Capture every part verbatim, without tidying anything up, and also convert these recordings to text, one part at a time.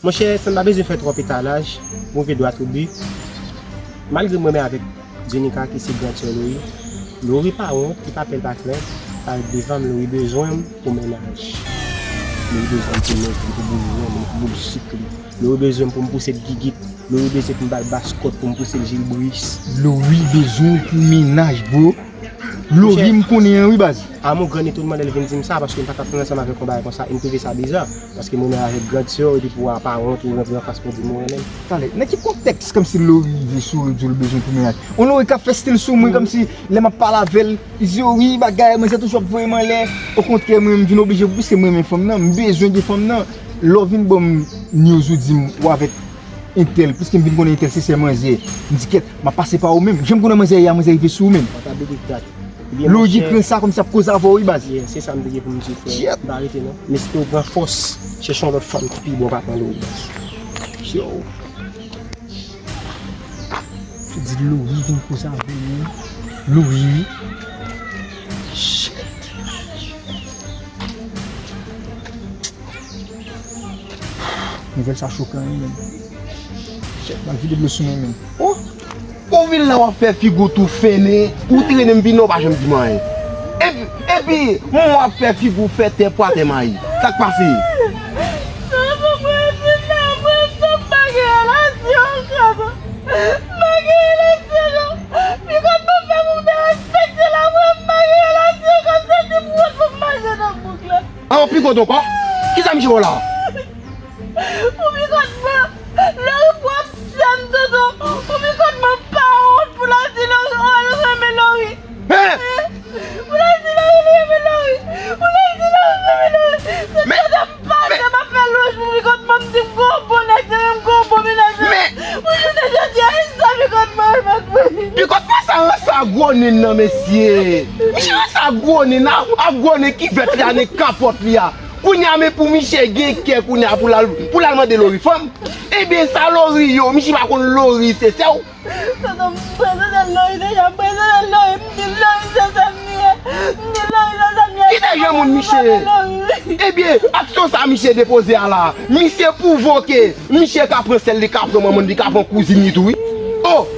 Monchè, san m pa bezwen fè twòp etalaj, move dwat o bi. Malgre m renmen avèk Jenika ki se grand sè Lori, Lori pa wont, li pa pè, l pa krent, parèt devan m, Lori bezwen m pou mennaj. Lori bezwen m pou mennaj, pou boul ron, pou boul sik li. Lori bezwen m pou m pouse l gigit. Lori bezwen pou m ba l baskòt, pou m pouse l jilbris. Lori bezwen w pou mennaj, bro. Lori m konnen an wi, baz. Amour Grand Etonman lè l vin di m sa, paske m pa t ap fè ansanm avèk yon bagay konsa, e m twouve sa biza, paske m renmen avèk grand sè w, epi pou w pa wont, ou rantre anfas pou w di m ou renmen m. Talè, nan ki kontèks kòmsi Lori rive sou ou, di w l bezwen pou mennaj? On Lori k ap fè stil sou mwen, kòmsi lè m ap pale avè l, li di, "Wi, bagay, manzè toujou ap voye m anlè." Okontrè, mwen, m vin oblije, piske m renmen fanm nan, m bezwen de fanm nan. Lè w vin ban m news ou di m ou avèk entèl, piske m vin konnen entèl se sè manzè, m di, "Kèt, m ap pase pa ou menm." Jan m konnen manzè ye a, manzè rive sou ou menm. Lè w di pran sa kòmsi ap koze avè w, wi, baz. Yeah, se sa m te gen pou m di w, frè. Shit. Pa rete non. M espere w pran fòs, chèche yon lòt fanm ki pi bon pa pran Lori, baz. Yo. Yo di Lori vin koze avè w. Lori, wi. Shit. Nouvèl sa chokan wi, menm. Shit, m al vide dlo sou mwen, menm. Oh! Ou vin la w ap fè figi w tou fennen, ou trennen m vin la w pa janm di m anyen. Epi, epi, mwen w ap fè figi w fè tè pwa tè mayi. Sa k pase? Sa pa mwen di la, mwen m pa gen relasyon ankò non. M pa gen relasyon non. Pi kòt mwen fè pou m te respekte la, mwen m pa gen relasyon ankò, m santi m wont pou m mache nan bouk la. An pi kòt ankò? Kisa misye wè w la? Ou pi kòt mwen, Lori pwòp sè m tonton. Ou pi kòt mwen pa wont pou l al di Lori, oh, li renmen Lori. Hein? Pou l al di Lori, li renmen Lori. Pou l al di Lori, li renmen Lori. Se tonton m pase m ap fè lwanj pou pi kòt mwen, m di m gon bon nèg, se menm gon bon mennaj. Pou jounen jodi a, e sa pi kòt mwen remèt mwen. Pi kòt mwen sa ranse a gwo nen nan, mesye. Misye ranse a gwo nen nan, a gwo nen ki vèt li a, nen kapòt li a. Kounye a, men pou misye gen kè kounye a pou l al, pou l al mande Lori fanm. Ebyen, sa Lori yo, misye pa konn Lori se sè w. Tonton, m prezante Lori deja, m prezante Lori, m di Lori se sè m li ye. M di Lori se sè m li ye. Ki te jan moun misye ye? Ebyen, aksyon sa misye depoze a la, misye pwouve ke misye ka pran sè l, li ka pran manman l, li ka pran kouzin li tou, wi. Oh!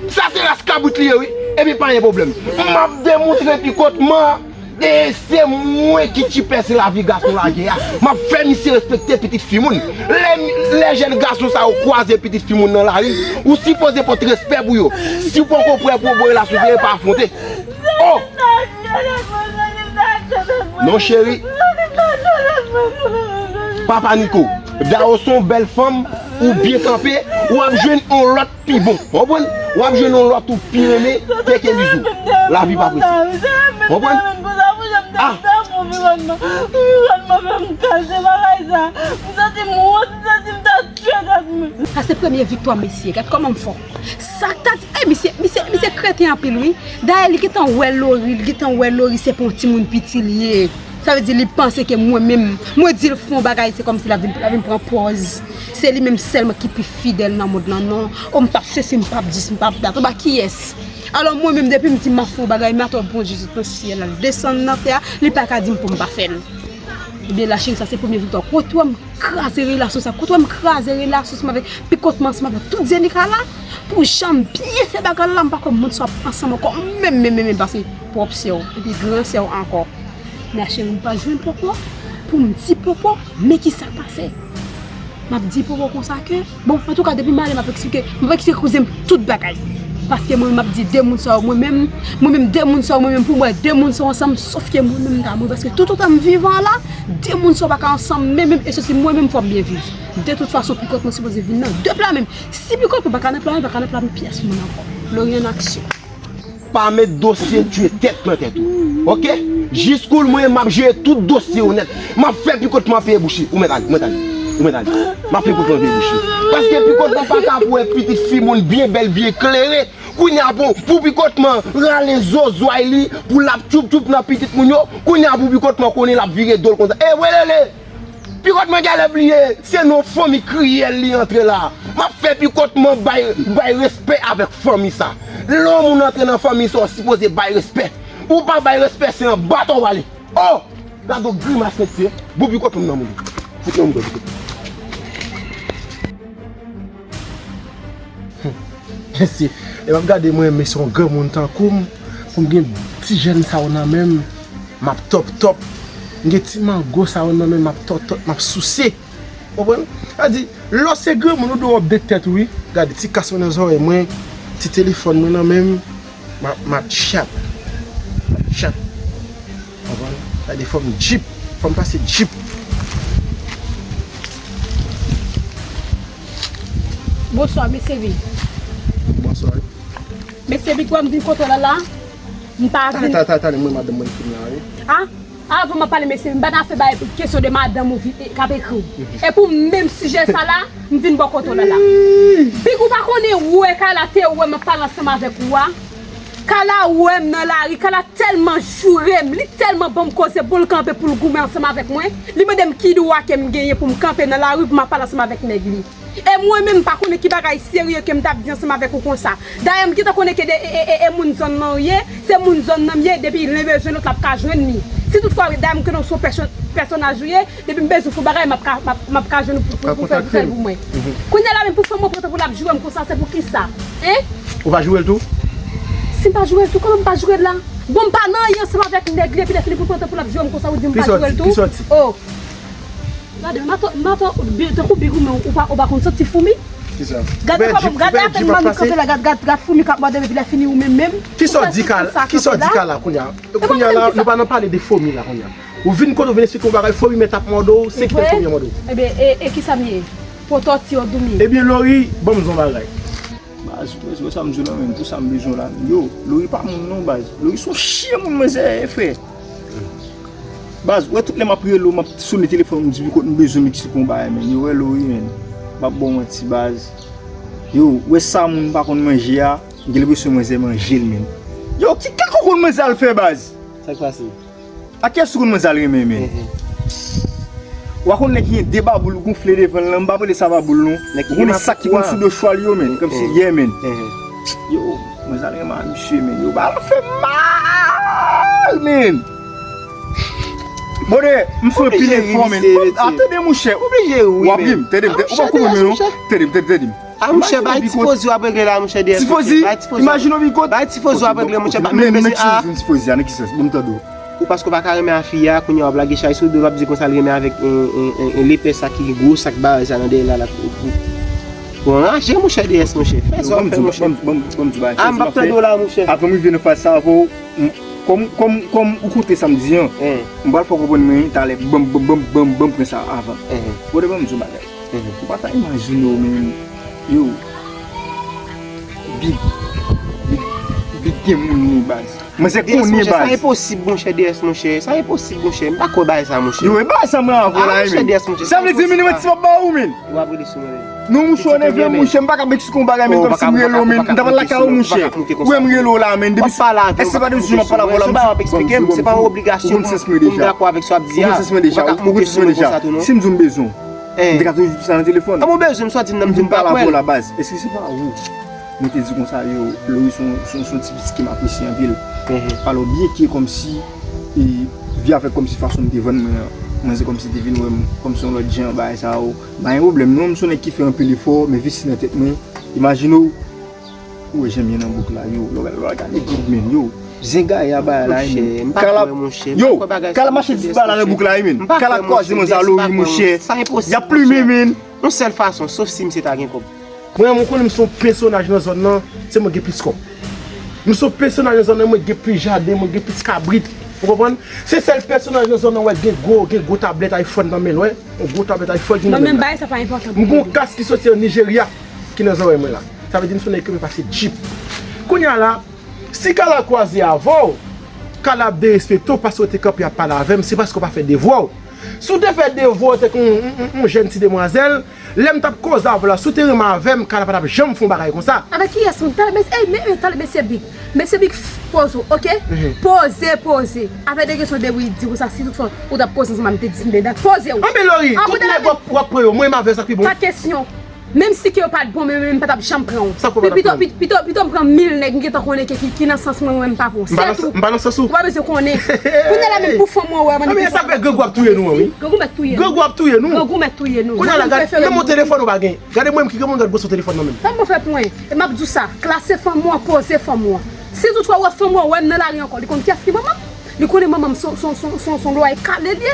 Sa se ras kabrit li ye, wi. Ebyen, pa gen pwoblèm. M ap demontre pi kòt mwen. E se mwen ki tchipè, se lavi gason lage a. M ap fè misye respekte pitit fi moun. Lè, lè jèn gason sa yo kwaze pitit fi moun nan lari, ou sipoze pote respè pou yo. Si w poko prè pou w bon relasyon, se pa afwonte. Oh! Non, cheri. Papa Niko, Dawo se yon bèl fanm, ou byen kanpe, w ap jwenn yon lòt pi bon. Konprann? W ap jwenn yon lòt ou pi renmen, teke bizou. Lavi pa prese. Konprann? Ah! Sa se premye viktwa, mesye. Gad kòman m fò. Sa ta di, ey, misye, misye, misye kreten anpil, wi. Dayè, li gentan wè Lori, li gentan wè Lori se pa yon timoun piti li ye. Sa vle di li panse ke mwen menm, mwen di l fè yon bagay, se kòmsi l ap vin, l ap vin pran pòz. Se li menm sèlman ki pi fidèl nan mond lan, non. O, m p ap sesi, m p ap dis, m p ap dat. Ou ba kiyès? Alò, mwen menm, depi m di m ap fè yon bagay, men atò, Bondye sot nan syèl la, l desann nan tè a, li pa ka di m pou m pa fè l. Ebyen, la cheri, sa se premye viktwa. Kote w wè m kraze relasyon sa? Kote w wè m kraze relasyon sa m avèk, pi kòt mwen ansanm avèk tout Zenika la? Pou jan m byen fè bagay la, m pa kwè moun sa ap ansanm ankò, menm, menm, menm, menm, paske pwòp sè w, epi gran sè w ankò. Men cheri, m pa jwenn Popo pou m di Popo, men ki sa k pase. M ap di Popo konsa ke, bon, antouka, depi m ale, m ap eksplike, m ap eksplike kouzen m tout bagay. Paske mwen, m ap di de moun sa yo, mwen menm, mwen menm, de moun sa yo, mwen menm, pou mwen, de moun sa yo ansanm, sòf ke mwen menm, m ta mouri. Paske toutotan m vivan la, de moun sa yo pa ka ansanm, men menm, e soti mwen menm, fò m byen viv. De tout fason, pi kòt mwen sipoze vin nan de pla menm. Si pi kòt mwen pa ka nan pla, mwen pa ka nan pla, m pyès moun ankò. Lori an aksyon. Pa met dosye tiye tèt nan tèt ou. Oke? Jiskoul mwen, m ap jere tout dosye yo nèt. M ap fè pi kòt mwen peye bouch li. Ou mèt ale, ou mèt ale. Ou mèt ale. M ap fè pi kòt mwen peye bouch li. Paske pi kòt mwen pa ka pou wè pitit fi moun byen bèl, byen klere. Kounye a pou, pou pi kòt mwen rale zozway li, pou l ap tchoup tchoup nan pitit moun yo. Kounye a pou pi kòt mwen konnen l ap vire do l konsa. E welele! Pi kòt mwen genlè bliye, se nan yon fanmi kriyèl li antre la. M ap fè pi kòt mwen bay, bay respè avèk fanmi sa. Lè yon moun antre nan fanmi sa, w sipoze bay respè. Ou pa bay respè, se anba tò w ale. Oh! Gade yon grimas mesye. Bon, pi kòt mwen nan moun. Fout nan moun, pi kòt. Mesye, e m ap gade mwen, men se yon granmoun tankou m, pou m gen ti jèn sa yo nan men m, m ap tòp tòp. M gen ti mango sa yo nan men m, m ap tòp tòp, m ap souse. Konprann? Sa di, lè w se granmoun, ou dwe w ap de tèt ou, wi. Gade, ti kas mwen nan zòrèy mwen, ti telefòn mwen nan men m, m ap, m ap tchap. M ap tchap. Konprann? Gade, fò m djip. Fò m pase djip. Bonswa, mesye Big. Bonswa. Mesye Big, wè m vin kote w la la. M pa vin. Tande, tande, tande, mwen madanm mwen ki la, wi. Ah? Avan m ap pale, mesye, m pa nan afè bay kesyon de madanm ou vi- k ap ekri w. E pou menm sijè sa la, m vin bò kote w la la. Big, ou pa konnen wè Kala te wè m ap pale ansanm avèk ou a. Kala wè m nan lari, Kala tèlman joure m, li tèlman ban m koze pou l kanpe pou l goumen ansanm avèk mwen. Li mande m ki dwa ke m genyen pou m kanpe nan lari pou m ap pale ansanm avèk nèg li. E mwen menm, m pa konnen ki bagay serye ke m t ap di ansanm avèk ou konsa. Dayè, m gentan konnen ke de, e, e, e, e moun zòn nan ou ye, se moun zòn nan m ye, depi len bezwen lòt la ap ka jwenn li. Si toutfwa, dayè, m konnen w se yon pèsonaj ou ye, depi m bezwen fè yon bagay, m ap ka, m ap, m ap ka jwenn ou pou, pou, pou fè l pou mwen. Kounye a la menm pou fanm mwen pran tan pou l ap joure m konsa, se pou kisa? Hein? Ou pa joure l tou? Si m pa joure l tou, kòman m pa joure l la? Bon, m pa nan anyen ansanm avèk nèg li, epi lè fini pou l pran tan pou l ap joure m konsa, ou di m pa joure l tou? Ki sòti? Oh! Gade, m atò, m atò, tankou Big ou menm, ou pa, ou pa konn santi foumi? Kisa? Gade kòman m, gade apèn m annik kanpe la, gad, gad, gad foumi k ap mòde m, epi lè fini ou menm menm. Kisa w di Kala, kisa w di Kala kounye a? Kounye a la, nou pa nan pale de fomi la kounye a. Ou vin kote w vin esplike yon bagay, fomi mèt ap mòde w, se ki fè fomi ap mòde w? Ebyen, e, e kisa m ye? Pwotòti yo doumi. Ebyen, Lori, ban m di w yon bagay. Baz, ou wè sa m di w la menm, pou sa m bezwen w la menm. Yo, Lori pa moun non, baz. Lori se yon chyen moun, manzè, frè. Baz, ou wè tout lè m ap rele w, m ap sone telefòn, m di wi kot m bezwen m eksplike yon bagay, menn. Yo, wè Lori, menn. M ap ba w manti, baz. Yo, wè sa moun pa konn manje a, m gen lenpresyon manzè manje l, menn. Yo, ki kaka w konn manzè al fè, baz? Sa k pase? A kiyès ou konn manzè al renmen, menn? Ou pa konn nèg ki gen de baboul gonfle devan l lan, m pa pale sa baboul non. Ou konnen sa ki konn sou do chwal yo, menn, kòmsi yè, menn. Yo, manzè al renmen a misye, menn. Yo, bagay la fè mal, menn. Bode, m fè anpil efò, menn. Tande, monchè. W ap ri m, tande m, ou pa konprann mwen non. Tande m, tande, tande m. A, monchè, bay tifozi w ap regle la, monchè, D S, monchè. Bay tifozi. Imajine w bikot. Bay tifozi w ap regle, monchè, pa menm bezwen a. Tifozi a, nan ki sans? Ban m tande w. Ou paske w pa ka renmen a fi a, kounye a w ap lage chay sou do l, w ap di konsa l renmen avèk, e, e, e, e, lepè sa ki gwo, sa k bare sa nan dèyè l la, l ap, ou, ou, ou anraje, monchè, D S, monchè. Fè sa w ap fè, monchè. A, m p ap tande w la, monchè. Avan m rive nan faz sa, avan w, m, kòm, kòm, kòm ou koute sa m di an, m pral fè w konprann mwen talè, ban m, ban m, ban m, ban m, ban m pran sa avan. Bode, ban m di w bagay. Ou pa ta imajine w, menn. Yo. Big. Big, Big gen moun li, baz. Manzè konnen, baz. Sa enposib, monchè, D S, monchè. Sa enposib, monchè. M pa kwè bagay sa, monchè. Yo, e bagay sa mwen avè w la, menn. Sa vle di, menn, mwen ti m ap ba ou, menn. Ou ap rele sou mwen, menn. Non, monchè, w nève m, monchè. M pa ka eksplike yon bagay, menn, kòmsi m rele w, menn. M ta pral lakay ou, monchè. Ou wè m rele w la, menn. Depi, èske se pa depi jou m ap pale avè w la, monchè? Ou pa ka eksplike m, se pa yon obligasyon pou m dakò avèk sa w ap di a. Ou konn sans mwen deja. Ou konn sans mwen deja. Si m di w m bezwen w, M te ka toujou di sa nan telefòn. Kòman w bezwen m soti m nan m di m pa kwè l? Vin pale avè w la, baz. Èske se pa ou? Mwen te di konsa, yo, Loris se yon, se yon, se yon ti pitit ke m apresye anpil. Alò, byenke kòmsi, e, vi avèk kòmsi fason m te vann mwen an, mwen se kòmsi te vin wè m kòmsi yon lòt jan, bagay sa yo. Pa gen pwoblèm non, m se yon nèg ki fè anpil efò, m envesti nan tèt mwen. Imajine w, Ou wè jan m ye nan bouk la, yo. Lè w gade, lè w gade bouk, men, yo. Zen gaye a bagay la, men. Kala, yo, Kala mache dis bala nan bouk la, men. Kala kwaze manzè a Lori, monchè. Y ap plimen, men. Yon sèl fason, sof si misye ta gen kòb. Mwen, mwen konnen m se yon pèsonaj nan zòn nan, se mwen gen plis kòb. M se yon pèsonaj nan zòn nan, mwen gen plis jaden, mwen gen plis kabrit. Ou konprann? Se sèl pèsonaj nan zòn nan, wè, gen gwo, gen gwo tablèt iPhone nan men l, wè. Yon gwo tablèt iPhone ki nan men l la. Mwen menm, bagay sa pa enpòtan pou mwen. M gen yon kas ki soti an Nijerya. Ki nan zòrèy mwen la. Sa vle di m se yon nèg ki renmen pase djip. Kounye a la, si Kala kwaze avè w, Kala ap derespekte w paske w te kanpe ap pale avè m, se paske w pa fè devwa w. Si w te fè devwa w tankou yon, yon, yon, yon jèn ti demwazèl, lè m t ap koze avè w la, si w te renmen avè m, Kala pa t ap janm fè yon bagay konsa. Avèk kiyès moun? Talè, mesye, ey, men, men, talè, mesye Big. Mesye Big, poze w, oke? Poze, poze. Afè de kesyon de wi, di konsa, si toutfwa ou t ap koze ansanm avè m, te di m de dat. Poze w. Anben Lori, tout nèg w ap, w ap pran yo, mwen menm avè w sa k pi bon. Pa kesyon. Menm si ke yo pa t bon, men m pa t ap janm pran w. Sa pou pa t ap pito, pran m? Pito, pito m pran mil nèg, m gentan konnen ke ki, ki nan sans mwen, mwen m pa pran w. M pa nan, m pa nan sans ou. Ou pa bezwen konnen. Kounye a la menm pou fanm ou wè, mwen. Ebyen, sa fè grangou ap touye nou an, wi. Grangou mèt touye nou. Grangou ap touye nou. Grangou mèt touye nou. Kounye a la, gade, menm yon telefòn ou pa gen. Gade mwen ki gen mwen gad bwè sou telefòn nan menm. Sa m fè pou mwen. E m ap di w sa, klase fanm ou an, poze fanm ou an. Si toutfwa w wè fanm ou an wè m nan lari ankò, li konn kiyès ki manman m. Li konnen manman m son, son, son, son, son lwa e kale l ye.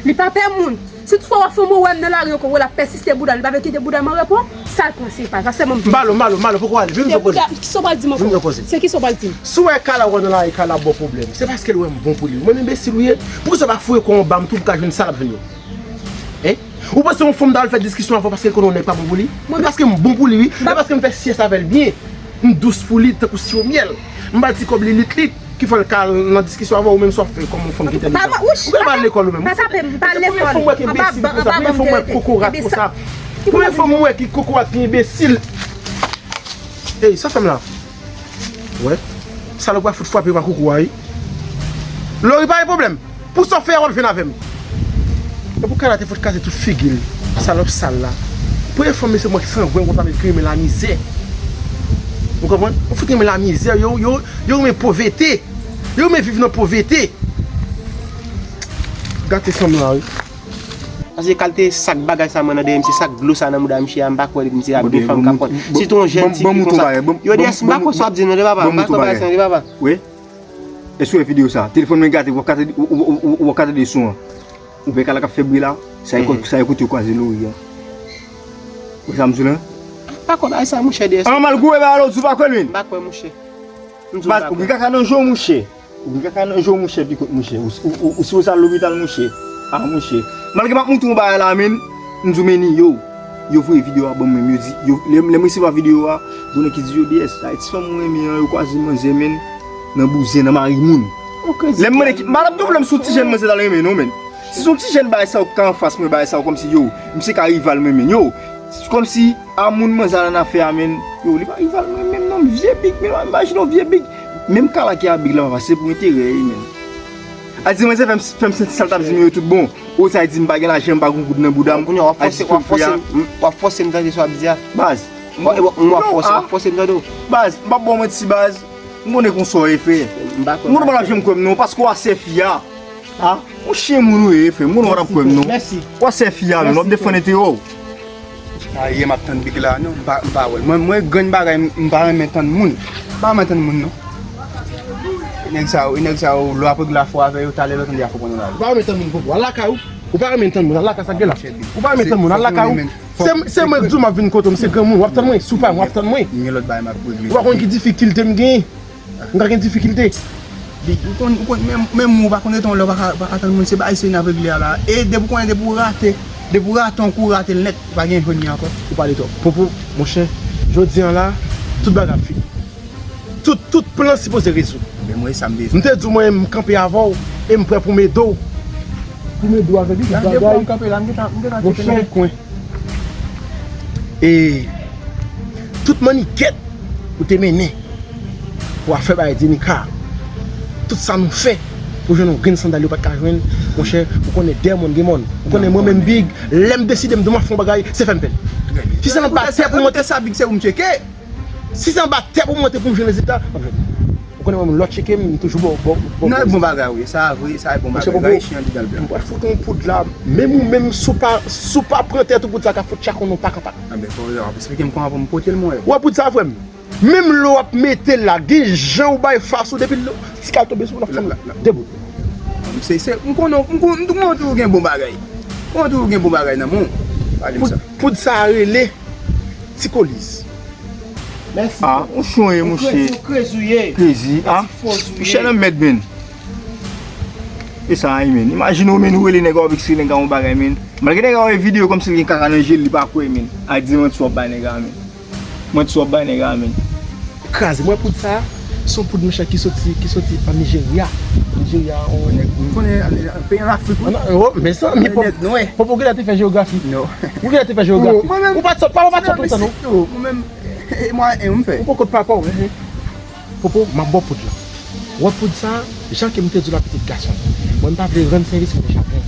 Li pa pè moun. Si toutfwa w wè fanm ou an wè m nan lari ankò, wè l ap pèsiste bouda l, li pa vle kite bouda m an repo, sa l pran se pa l. Paske manman m. M ba l, m ba l, m ba l, poko ale. Vin m koze. Kisa w pral di m ankò? Vin m koze. Se kisa w pral di m? Si w wè Kala wè w nan lari, Kala ap ba w pwoblèm. Se paske l wè m bon pou li. Mwen menm enbesil ou ye. Poukisa w pa foure kò w anba m tou pou w ka jwenn sa l ap jwenn yo? Hein? Ou panse yon fanm ta al fè diskisyon avè w paske l konnen yon nèg pa bon pou li? E paske m bon pou li, wi. E paske m fè syès avè l byen. M dous pou li, tankou siwo myèl. M ba l ti kòb li lit lit, ki fè l ka al nan diskisyon avè w, ou menm sa w ap fè kòm yon fanm ki te deja. Ou genlè pa al lekòl ou menm. Pa tape m, pa al lekòl. Premye fanm m wè ki enbesil konsa, premye fanm m wè kokorat konsa. Premye fanm m wè ki kokorat, ki enbesil. Ey, sa fè m la. Wè. Salòp ap fout frape pa koukou a, wi. Lori pa gen pwoblèm. Pou sa w fè a, w ap jwenn avè m. E pou Kala te fout kraze tout figi l. Salòp sal la. Premye fanm, mesye, mwen sangwen konsa, men ki renmen lamizè. Ou konprann? Yo fout renmen lamizè. Yo, yo, yo renmen povrete. Yo renmen viv nan povrete. Gate fanm la, wi. Paske kalite sak bagay sa mwen nan dèyè m, se sak dlo sa nan mouda misye a, m pa kwè depi m se a de fanm k ap pran. Sitou yon jèn ti fi konsa. Yo de, m pa kwè sa w ap di non de papa, m pa kwè bagay sa non de papa. Wi. Èske w wè videyo sa? Telefòn mwen gate, w ap ka tande, w, w ap ka tande son an. Ou wè Kala k ap fè bri la? Sa e kote, sa e kote yo kwaze Lori a. Ou wè sa m di w la? M pa kwè bagay sa monchè de. An mal gouwe bagay la, w di w pa kwè l, men. M pa kwè monchè. M di w m pa kwè. Ou gen kaka nan je w, monchè. Ou gen kaka nan je w, monchè, pikot, monchè. Ou, ou, ou, ou sipoze al lopital, monchè. Ah, monchè. Malgre m ap montre w bagay la, men, m di w, men ni yo. Yo voye videyo a ban mwen, yo di, yo, lè, lè m resevwa videyo a, gon nèg ki di yo, D S, sa e ti fanm mwen renmen an, yo kwaze manzè, men, nan bouzen, nan mari moun. Lè m mande ki, m pa t ap gen pwoblèm si yon ti jèn manzè t al renmen non, men. Si se yon ti jèn bagay sa yo k anfas mwen, bagay sa yo kòmsi, yo, misye ka rival mwen, men, yo. Kòmsi, a moun manzè a nan afè a, men. Yo, li pa rival mwen menm non, m vye big, men imajine w vye big. Menm Kala ki a big la, papa, se pou enterè, wi, men. A di manzè fè m, fè m santi sa l t ap di m yo tout bon. Ou sa di m pa gen lajan, m pa gen goud nan bouda m. Kounye a w ap fòse, w ap fòse m, w ap fòse m tande sa w ap di a. Baz. W ap fòse, w ap fòse m tande w. Baz, m p ap ba w manti, baz. M konnen konsa w ye, frè. M konnen w p ap janm kwè m non, paske w a sè fi a. Ah, yon chen moun ou ye, frè. M konnen w p ap kwè m non. W a sè fi a, men w ap defann enterè w. A, yè m ap tann big la, non, m pa, m pa wè l. Mwen, mwen, grenn bagay, m, m pa renmen tann moun. M pa renmen tann moun, non. E nèg sa yo, e nèg sa yo, lè w ap regle afè w avè yo, talè lè w tande y ap konprann w la. Ou pa renmen tann moun, Popo. Al lakay ou. Ou pa renmen tann moun, al lakay sa k gen la. Ou pa renmen tann moun, al lakay ou. Se, se mwen k di w m ap vin kote w, m se granmoun, w ap tann mwen, si w pa, w ap tann mwen. M gen lòt bagay m ap regle. Ou pa konn ki difikilte m genyen. M ka gen difikilte. Big, ou konn, ou konn, menm, menm ou pa konn rete yon lè w pa ka, pa ka tann moun, se bagay serye n ap regle a la. E depi w konnen, depi w rate, depi w rate yon kou, w rate l nèt, ou pa gen jwenn li ankò. Ou pale twòp. Popo, monchè, jodi a la, tout bagay ap fini. Tout, tout plan sipoze rezoud. Men mwen, sa m bezwen. M te di w, mwen, m kanpe avè w, e m prè pou m ede w. Pou m ede w avèk tout bagay. Monchè, kwen. E tout mannikèt ou te mennen pou afè bay Denica. Tout sa nou fè pou jwenn yon grenn sandal yo pa t ka jwenn, monchè, ou konnen dèyè mòn gen mòn. Ou konnen mwen menm Big, lè m deside m di m ap fè yon bagay, se fè m fè l. Si se anba tè pou mwen te sa Big se pou m tcheke. Si se anba tè pou mwen te pou m jwenn rezilta, m ap jwenn. Ou konnen mwen menm lè w tcheke m, m toujou ba w, ba w, ba w. Non, e bon bagay wi, sa vre, sa e bon bagay. Ayisyen an di dan l blan. M pral fout yon poud la, menm ou menm si w pa, si w pa pran tèt ou poud sa ka fout chak yon non pak an pak. Anben fò w eksplike m kòman pou m pote l mwen. Wè poud sa frè m. Menm lè w ap mete l la, gen jan ou bay fas ou depi l ti kal tonbe sou ou l ap fè debout. Se, se, m konnen, m konnen, m konnen toujou gen bon bagay. M konnen toujou gen bon bagay nan men w. Pale m sa. Poud, poud sa a rele Ti Koliz. Mèsi. Ah, ou chonye, monchè. Ou krezi, ou krezi ou ye. Krezi, ah. Monchè nan mèd, men. E sa a, men. Imajine w, men, ou rele nèg a, w ap eksplike nèg a yon bagay, men. Malgre nèg a wè videyo kòmsi l gen kaka nan je l, li pa kwè, men. A di manti w ap bay nèg a, men. Manti w ap bay nèg a, men. Kraze. Mwen poud sa, se yon poud monchè ki soti, ki soti an Nijerya. Nijerya, on nèg. M konnen, peyi an Afrik, wi. An, an, oh, mezanmi, Popo genlè te fè jewografi. Non. Ou genlè te fè jewografi. Ou pa t sot, papa pa t sot lontan, non. Mwen menm, e mwa en m fè. Ou poko t papa w. Popo, m ap ba w poud la. Wè poud sa, jan ke m te di w la pitit gason. Mwen m pa vle rann sèvis mennen chagren.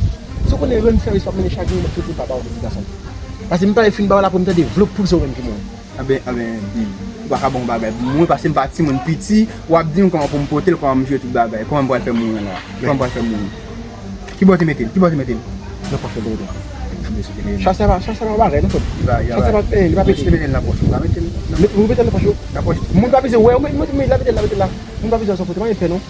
Si w konnen rann sèvis p ap mennen chagren, mwen soti papa w pitit gason. Paske m pral fin ba w la pou m tande vlop pou se ou menm ki mouri. Anben, anben, Big, ou pa ka ban m bagay pou mouri, paske m pa timoun piti, w ap di m kòman pou m pote l, kòman m jere tout bagay, kòman m pral fè mouri la, kòman m pral fè mouri. Ki bò w te mete l? Ki bò w te mete l? Nan pòch mwen te mete l. Chase pa, chase pa bagay, non, frè m. Li pa, li pa, chase pa, eh, li pa pete. Ou te mete l nan pòch ou, ou pa mete l nan, ou mete l nan pòch ou. Nan pòch. Moun pa bezwen wè, ou mete, mete, mete, la mete l, la mete l la. Moun pa bezwen wè sa w pote, pa gen pè, non.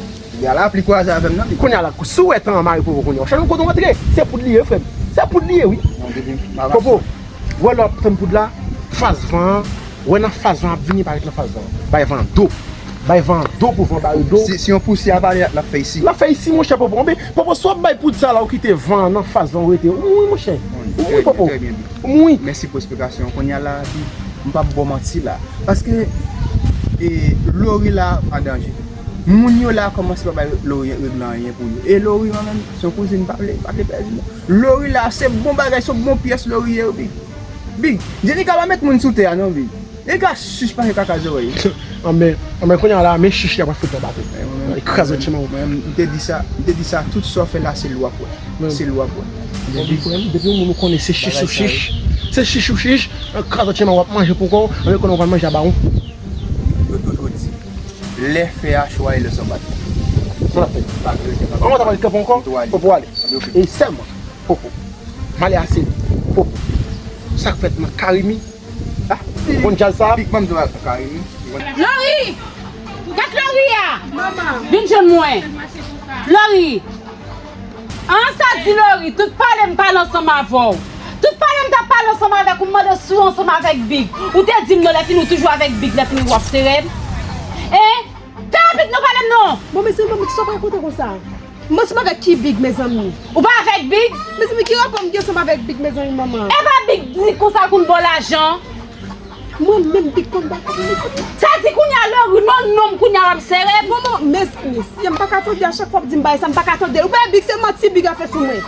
Gade lapli kwaze avè m nan, Big. Kounye a la, sou wè tan an mare Popo kounye a. Chak kote w antre, se poud li ye, frè m. Se poud li ye, wi. Non, Big, m pa Popo, wè lè w ap tann poud la, fas van an, wè nan fas van ap vini, pa ret nan fas van an. Bay van an do. Bay van an do pou van ba yo do. Si, si yon pousyè ap ale, l ap fè isi. L ap fè isi, monchè Popo. Anben, Popo, si w ap bay poud sa la, ou kite van an nan fas van ou rete. Ou mouri, monchè. Ou mouri, Popo. Ou mouri. Mèsi pou esplikasyon. Kounye a la, Big, m p ap ba w manti la. Paske, e, Lori la an danje. Moun yo la kòmanse pa bay Lori regle anyen pou yo. E Lori, mwen menm, se yon kouzin m pa vle, m pa vle pèdi, non. Lori la, se bon bagay, se yon bon pyès Lori ye, wi, Big. Big, Jenika pa met moun sou tè a, non, Big. Nèg la chich pase kaka zòrèy. Anben, anben, kounye a la, men chich li ap fout nan bato. Li kraze tchenman. Mwen, m te di sa, m te di sa, tout sa w fè la, se lwa pou wè. Se lwa pou wè. Depi, depi yon moun ou konnen se chich ou chich, se chich ou chich, kraze tchenman w ap manje pou kò w, anben konnen w pral manje a bawon. Yo toujou di, lè fè a cho a e lè sa bat. Sa l ap fè. Anben, w ta pral kanpe ankò, Popo ale. E sèlman, Popo. M ale ase. Popo. Sa k fèt nan Karimi? Ah, konn djaz sa? Big Mom dwe al Karimi. Lori! Gad Lori a! Vin jwenn mwen. Lori! An, sa di Lori, tout pale m pale ansanm avè w. Tout pale m t ap pale ansanm avèk ou, m mande w si w ansanm avèk Big. Ou te di m non, lè fini ou toujou avèk Big, lè fini w ap sere m. Hein? Fè rapid non, pale m non! Bon, mezanmi, manman, kisa w pral konte konsa? M ansanm avèk ki Big, mezanmi? Ou pa avèk Big? Mezanmi, ki rapò m gen ansanm avèk Big, mezanmi, manman? E pa Big di konsa l konn ba w lajan? Mwen menm, Big konn ba kote, mezanmi. Sa di kounye a Lori non non m kounye a w ap sere m. Manman, mezanmi, si m pa ka tande a chak fwa w ap di m bagay sa, m pa ka tande l. Ou pa wè Big se manti Big ap fè sou mwen.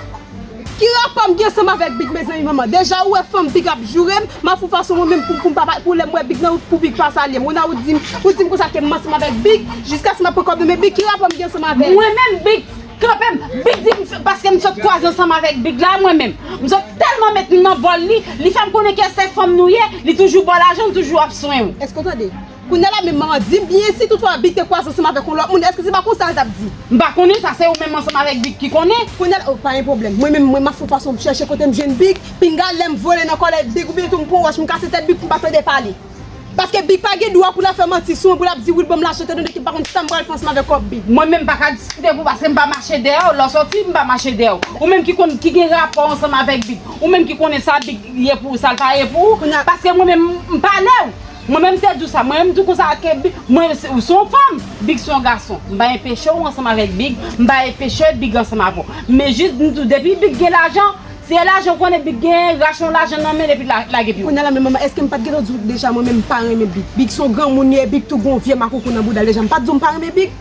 Ki rapò m gen ansanm avèk Big, mezanmi, manman? Deja ou wè fanm Big ap joure m, m ap fè yon fason mwen menm pou, pou m pa, pou lè m wè Big nan wout, pou Big pa salye m. Ou nan wout di m, ou di m konsa ke m ansanm avèk Big, jiskaske m ap pran kòb nan men Big, ki rapò m gen ansanm avè l? Mwen menm Big kanpe m, Big di m, paske m sot kwaze ansanm avèk Big la, mwen menm. M sot tèlman met m nan bòl li, li fè m konnen ke se fanm nou ye, li toujou ba w lajan, li toujou ap swen w. Èske w tande? Kounye a la menm manman, di m byen, si toutfwa Big te kwaze ansanm avèk yon lòt moun, èske se pa konsa l t ap di? M pa konnen sa, se ou menm ansanm avèk Big ki konnen. Kounye a la, oh, pa gen pwoblèm. Mwen menm, mwen, m ap fè yon fason m chèche kote m jwenn Big, pinga lè m vole nan kòlèy Big oubyen tou m pran yon wòch, m kase tèt Big pou m pa tande pale. Paske Big pa gen dwa pou l ap fè manti sou mwen, pou l ap di, wi, l ban m lajan, etan done ke m pa konn sa m pral fè ansanm avèk kòb Big. Mwen menm m pa ka diskite pou, paske m pa mache dèyè w, lè w sòti, m pa mache dèyè w. Ou menm ki konn, ki gen rapò ansanm avèk Big, ou menm ki konnen sa Big ye pou ou, sa l pa ye pou ou, paske mwen menm, m pale w. Mwen menm m te di w sa, mwen menm m di w konsa ke Big, mwen se, ou se yon fanm, Big se yon gason. M pa enpeche w ansanm avèk Big, m pa enpeche Big ansanm avè w. Men jis m di w, depi Big gen lajan, si e lajan w konnen Big gen, rache yon lajan nan men l epi la, lage pye w. Kounye a la menm manman, èske m pa t gentan di w deja mwen menm m pa renmen Big? Big se yon granmoun li ye, Big tou gen yon vye makoukou nan bouda l deja, m pa t di w m pa renmen Big?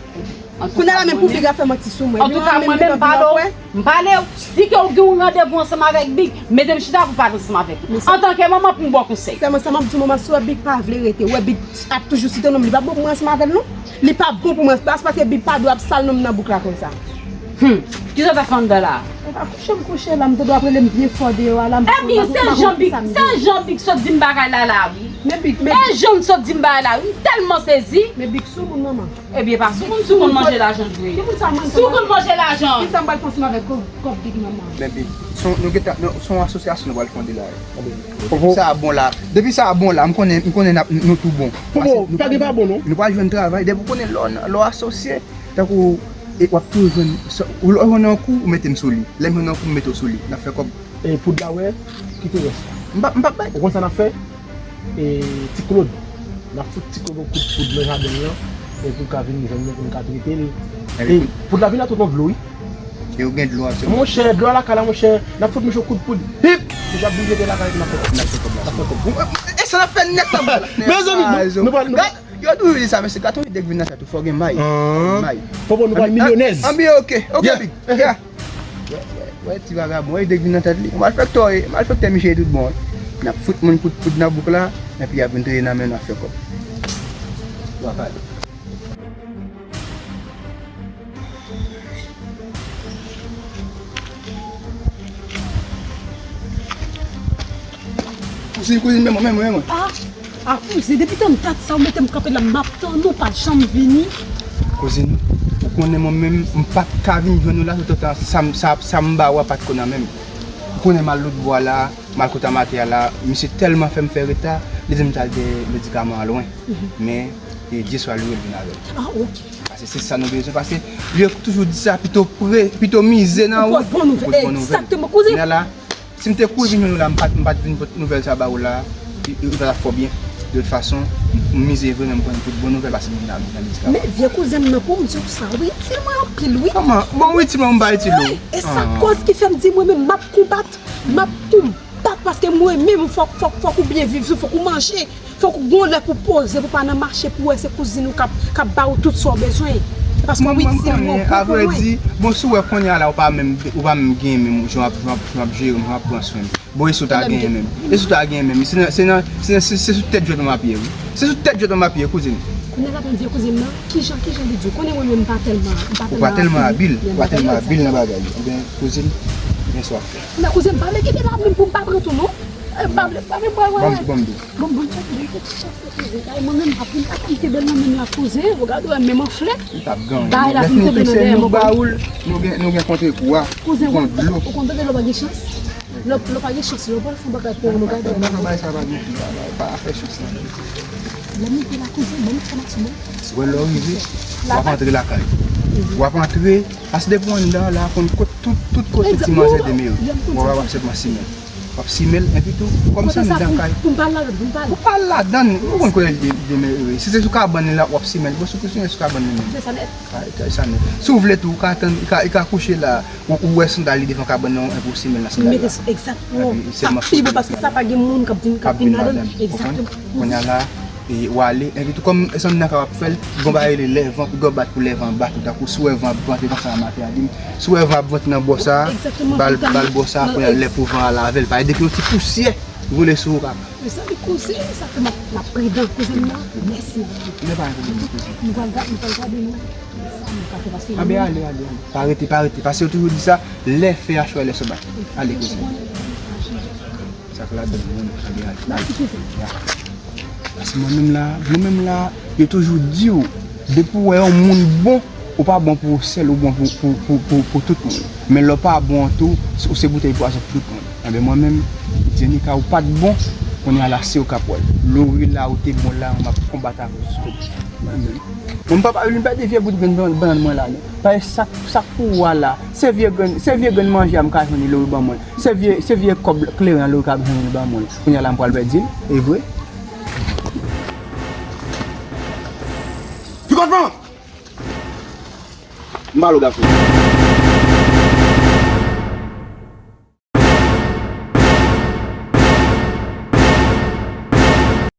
Kounye a la menm pou Big ap fè manti sou mwen. Antouka, mwen menm m pale w, m pale w, si ke w gen yon randevou ansanm avèk Big, mete m chita pou pale ansanm avèk ou. Antanke manman pou m ba w konsèy. Sèlman sa m ap di w manman, si w wè Big pa vle rete, w wè Big ap toujou site non m, li p ap bon pou mwen ansanm avè l non. Li p ap bon pou mwen, pa, paske Big pa dwe ap sal non m nan bouk la konsa. Hum, kisa w t ap fè anndan la? Epa kouche m kouche la, m te dwe ap rele m byen fò deyò a la, m pa konn, m pa konn kisa m ye. Ebyen, se jan Big, se jan Big sot di m bagay la la wi. Men Big, men Big. E jan l sot di m bagay la wi, m tèlman sezi. Men Big soumoun manman. Ebyen, pa soumoun, soumoun manje lajan vre. Soumoun manje lajan. Kisa m pral fè ansanm avèk kòb, kòb Big manman? Men Big, se yon, nou gentan, nou, se yon asosyasyon nou pral fonde la. Depi sa bon la, depi sa bon la, m konnen, m konnen n ap, nou tou bon. Popo, pa gen pa bon non. Nou pral jwenn travay, depi w konnen lè w, lè w asosye, tankou, e w ap toujou jwenn, sa, ou lè w jwenn yon kou, ou mete m sou li. Lè m jwenn yon kou, m mete w sou li. N ap fè kòb. E poud la wè, kite rès la. M pa, m pa bay. Ou konn sa n ap fè? E, Ti Claude. N ap fout Ti Claude yon kout poud nan jaden l lan, e pou l ka vin jwenn nou, pou n ka trete l. E poud la vin la tout nan dlo, wi. E ou gen dlo a sèlman? Monchè, dlo a lakay la, monchè. N ap fout misye yon kout poud. Pip! Misye ap vin jete lakay epi n ap fè kòb. N ap fè kòb. N ap fè kòb. E sa n ap fè nèt la. Mezanmi, nou, nou pral, nou pral. Yo toujou di sa, mesye, gate yon ide k vin nan tèt ou, fò w gen may. Gen may. Popo, nou pral milyonèz. Anben, ok. Ok, Big. Yeah. Wè, wè, wè, ti vagabon, wè ide k vin nan tèt li. Malfektè, malfektè misye ye tout bon, wi. N ap fout moun kout poud nan bouk la, epi y ap vin trete nan men n ap fè kòb. W ap ale. Kouzin, kouzin, men mwen, men mwen, men mwen. Ah, ah, kouzin, depi tann dat sa, ou mete m kanpe la, m ap tann ou, pa janm vini. Kouzin, ou konnen mwen menm, m pa t ka vin jwenn ou la, toutotan sa, sa, sa m ba ou a pa t konn nan men m. Ou konnen m al lòtbò a la, m al kote Amateur a la, misye tèlman fè m fè reta, li di m t al gen medikaman an lwen. Men, e, Dye swa lwe, l vin avè l. Ah, ok. Paske se sa nou bezwen, paske yo toujou di sa, pito pre, pito mize nan ou, pote bon nouvèl. Egzakteman, kouzin. Kounye a la, si m te kouri vin jwenn ou la, m pa t, m pa t vin pote nouvèl sa ba ou la, li, li pa t ap fè w byen. De tout fason, m, m mize vre, men m konn tout bon nouvèl, paske m vin avè l nan medikaman. Men vye kouzen m nan, pou m di w sa, ou itil mwen anpil, wi. Kòman? Bon, ou itil mwen, m pa itil ou. Wi, e sa kòz ki fè m di mwen menm m ap konbat, m ap konbat, paske mwen menm fòk, fòk, fòk ou byen viv, fòk ou manje. Fòk ou gon lè pou poze, pou pa nan mache, pou wè se kouzin ou k ap, k ap ba ou tout sa w bezwen. Paske ou itil mwen, ou pran pou mwen. Avrèdi, bon, si w wè kounye a la, ou pa menm, ou pa menm genyen menm, jan w ap, jan w ap, jan w ap jere m, jan w ap pran swen m. Bon, e si w ta genyen menm? E si w ta genyen menm? Se nan, se nan, se nan, se, se sou tèt jwèt mwen m ap ye, wi. Se sou tèt jwèt mwen m ap ye, kouzin. Kounye a la, vye kouzin nan, kijan, kijan li di w? Konnen mwen menm m pa tèlman, m pa tèlman abil, m pa tèlman abil nan bagay yo. Ebyen, kouzin, gen sa w ap fè. Men kouzin, m pa vle kite la menm pou m pa pran tou, non. E, m pa vle, m pa vle pran, wè, wè. Bon, bon, bon. Bon, bon, chak, bon, chak, chak, chak, chak, chak. Ay, mwen menm, m ap, m ap kite bèl nan menm la, kouzin. Ou gade, wè, menm anfle. Li t ap ganyen. Bagay la fin tonbe nan dèyè mwen, kouzin. Nou ba ou l, nou gen, nou gen kontre kou a. Kouzin, ou konn, ou konn tande lè w pa gen chans? Lè, lè w pa gen chans, lè w pral fè yon bagay pou ou, nou gade. Lè w fè bagay sa, pa gen, pa, pa, pa fè chans la. Lè m rive la, kouzin, ban m enfòmasyon, ban m enfòmasyon. Wè, lè w rive, w ap antre lakay. W ap antre, paske depi w anndan la, konn kot tout, tout kote ti manzè demere. W ap, w ap sèlman simen. W ap simen l, epi tou, kòm se anndan kay. Pou m pa al ladan, pou m pa al. Ou pa al ladan, ou konn kote l de-, demere. Si se sou kabann li la, w ap simen l. Bon, si w simen sou kabann li menm. Se sa nèt. Sa, sa, sa nèt. Si w vle tou, ou ka tann, li ka, li ka kouche la, ou, ou wè sandal li devan kabann nan, epi w simen l nan sandal la. Mete sou, egzakteman. Sa pi bon, paske sa pa gen moun k ap vin, k ap vin ladan l. Egzakteman. Kounye a la, e, w ale, epi tou, kòm se anndan kay w ap fè l, gon bagay rele lè van, piga w bat pou lè van bat ou, tankou si w wè van ap vante konsa, Amateur a di m, si w wè van ap vante nan bò sa, ba l, ba l bò sa, kounye a lè pou van a lave l, paske depi yon ti pousyè vole sou ou, kaka. Mezanmi, kouzin, sa fè m ap, m ap pridan, kouzin m nan. Mèsi. Men pa gen pwoblèm, kouzin. Nou pral gade, nou pral gade, nou. Sa nou ka fè, paske anben ale, ale, ale. Pa rete, pa rete. Paske yo toujou di sa, lè fè a cho, lè soba. Ale, kouzin. Sa k ladan moun, ale, ale. Mèsi, kouzin. Ya. Paske mwen menm la, mwen menm la, yo toujou di w, depi w wè yon moun bon, ou pa bon pou ou sèl, ou bon pou, pou, pou, pou, pou tout moun. Men lè w pa bon an tou, ou se boutèy pwazon pou tout moun. Anben mwen menm, Djenika, ou pa t bon, kounye a la se ou k ap wè l. Lori la, ou te bon la, m ap konbat avè w jiskobout. Mwen menm. Bon, m pa, pa, li pa de vye bout grenn bann-, bannann mwen la, non. Paske sa, sa k pou ou a la, se vye grenn, se vye grenn manje a m ka jwenn li, Lori ban mwen. Se vye, se vye kòb kleren an, Lori ka jwenn li ban mwen. Kounye a la, m pral pèdi l, e vre. Pi kòtman! M pale w gason.